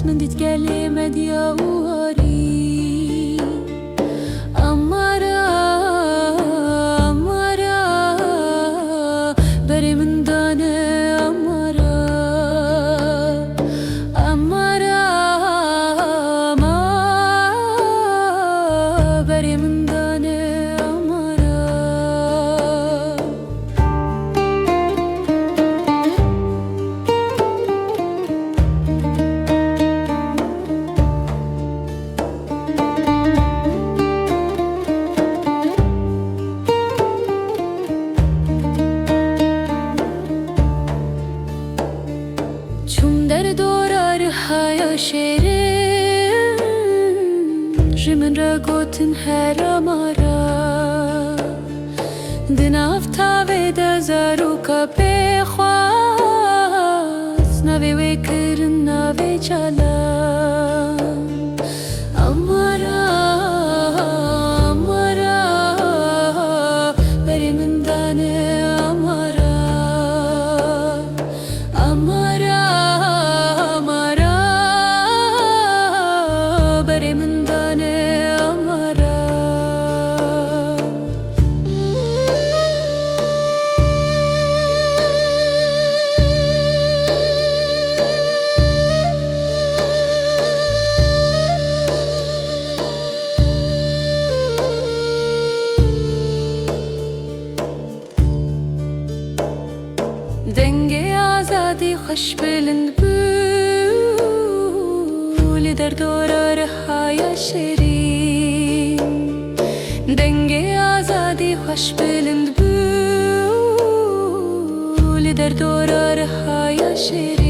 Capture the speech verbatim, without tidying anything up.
Min dît gelê me diya û harî. Amara, amara, berê min dane amara. Amara, ma, berê min dane amara. Çûm derdora rihaya şêrin, ji min re gotin her amara. Di nav tavê de zaroka pê xwest, navê wê kirin navê Calan. Amara, amara, berê min dane amara. Amara, amara, berê min dane amara. Dengê azadî xweş bilind bû, li derdora rihaya şêrîn. Dengê azadî xweş bilind bû, li derdora rihaya şêrîn.